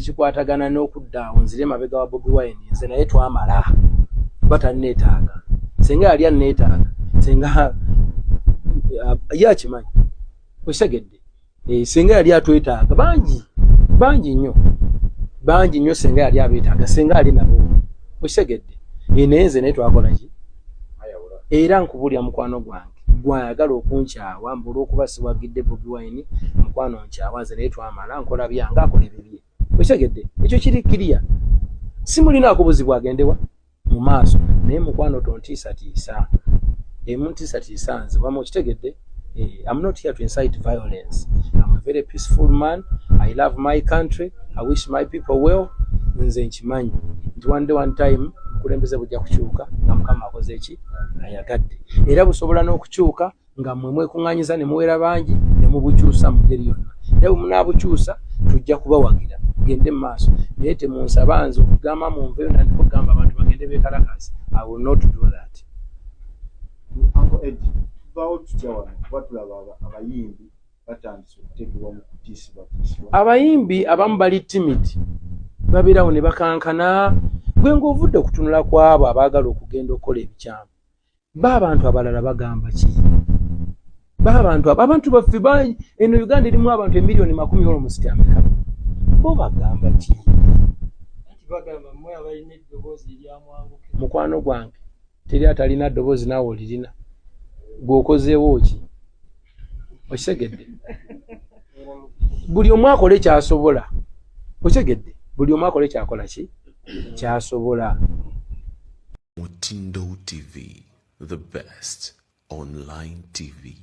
Kikwatagana n'okudda awo nzire mabega wa Bobi Wine, nze naye twamala, kuba tanneetaaga. Senga yali anneetaaga, senga ye akimanyi, okitegedde? Senga yali atwetaaga, bangi bangi nnyo, bangi nnyo. Senga yali abeetaaga, senga ali nabo, okitegedde? Naye nze naye twakola ki? Era nkubulya, mukwano gwange, gwayagala okunkyawa mbu olw'okuba siwagidde Bobi Wine, mukwano, nkyawa. Nze naye twamala, nkola byange, akola ebibye, okitegedde? Ekyo kiri kiriya, simulinaako buzibu, agendewa mu maaso. Naye mukwano, tontiisatiisa, emuntiisatiisa nze wama, okitegedde? I'm not here to incite violence. I'm a very peaceful man. I love my country. I wish my people well. Nze nkimanyi nti one day, one time, obukulembeze bujja kukyuka nga Mukama akoze eki ayagadde. Era busobola n'okukyuka nga mmwe mwekuŋŋanyiza ne muwera bangi ne mubukyusa mu ngeri yonna. Era bwe munaabukyusa, tujja kubawagira gende mu maaso. Naye temunsaba nze okugamba munveeyo nandika okugamba abantu bagende beekalakaasi. I will not do that. Uncle Eddie, tuvaawo tutya wano, kuba tulaba abayimbi batandise okuteekebwa mu kutiisibwatiisibwa? Abayimbi abamu bali timid, babeerawo ne bakankana. Gwe ng'ovudde okutunula ku abo abaagala okugenda okukola ebikyamu, ba abantu abalala bagamba ki? Ba abantu abo, abantu baffe eno Uganda erimu abantu emiliyoni makumi olwomusiti ameka, bo bagamba ki? Anti bagamba mmwe abalina eddoboozi eryamwanguka. Mukwano gwange, teri atalina ddoboozi, naawe olirina. Gweokozeewo ki? Okitegedde? Buli omu akole kyasobola, okitegedde? Buli omu akole kyakola ki kyasobola. Mutindo TV, the best online TV.